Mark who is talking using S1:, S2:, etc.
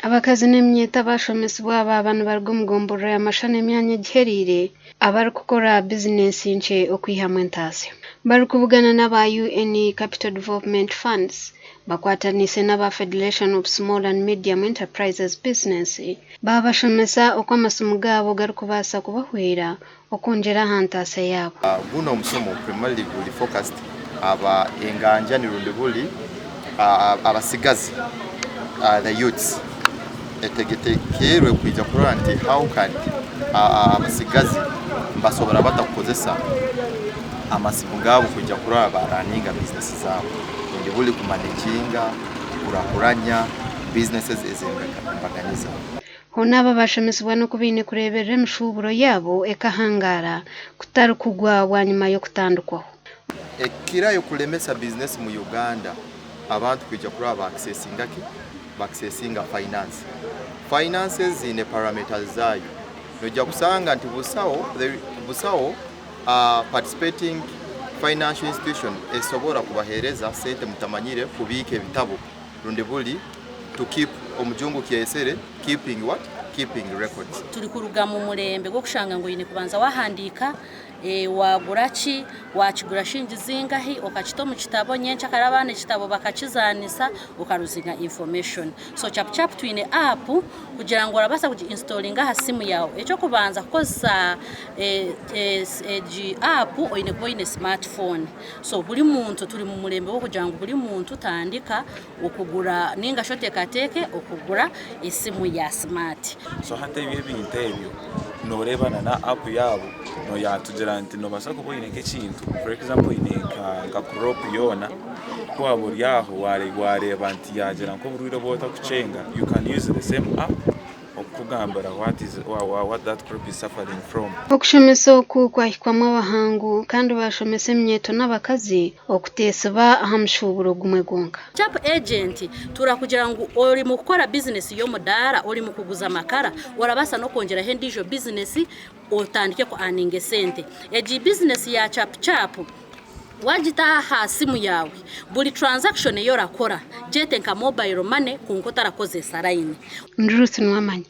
S1: Abakazi n'eminyeeto abashomesibwa aba nibaruga omu gomborora ya Mashana emyanya egihereire abarikukora bizinensi nkye okwihamu entaasya. Barikubugana n'aba UN Capital Development Funds bakwataniise n'aba Federation of Small and Medium Enterprises Business baabashomesa oku amasimu gaabo garikubaasa kubahwera okwongyera aha ntaasya yaabo.
S2: Gunu omusomo primarily guri focused aba enganjani rundi buri abasigazi the youths etegetekeirwe kwija kurora nti how can abasigazi nibasobora bata kukozesa amasimu gaabo kwija kurora ba runninga business zaabo rundi buri kumanaginga kukurakuranya businesses ez'embaganiza.
S1: Hoona aba baashomesibwa n'oku baine kureeberera emishuuburo yaabo ekahangaara kutari kugwa bwanyima y'okutandikwaho.
S2: Ekikirayo kuremesa bizinesi mu Uganda abantu kwija kuraba ba accessinga ki? Ba accessinga finance. Finances ziine parameters zaayo. Noija kusanga nti busaho busaho participating financial institution esobora kubahereza sente mutamanyire kubiika ebitabo. Rundi buri to keep omujungu kyeyesere keeping what? Keeping records.
S3: Turikuruga mu murembe gw'okushanga ngu oine kubanza wahandiika wagura ki, wakigura shiringi zingahi, okakita omu kitabo, nyenkyakare abaana ekitabo bakakizaanisa okaruzinga information. So Chapu Chapu twine app kugira ngu orabaasa kugi installinga aha simu yaawe. Eky'okubanza kukozesa egi app oine kuba oine smart phone. So buri muntu turi mu murembe gw'okugira ngu buri muntu tandika okugura ninga shi oteekateeke okugura esimu ya smart.
S4: So hati ebyo ebintu ebyo noreeba na na app yaabo yatugira nti nobaasa kuba oine nk'ekintu for example oine nka crop yoona ku waaba ori aho wareeba nti yagira nk'oburwaire obu otarikukyenga you can use the same app okukugambira what is what that crop is suffering from.
S1: Okushomesa oku kwahikwamu abahangu kandi baashomesa eminyeeto n'abakazi okuteesiba aha mushuuburo gumwe gwonka.
S3: Chap Agent turakugira ngu ori mu kukora bizinesi y'omudaara, ori mu kuguza amakara, orabaasa n'okwongyeraho endiijo bizinesi otandike ku aninga esente. Egi bizinesi ya Chap Chap Wagita aha simu yaawe, buri transaction ei orakora gyete nka mobile money kwonka otarakozesa line.
S1: Ndi Ruth Nuwamanya.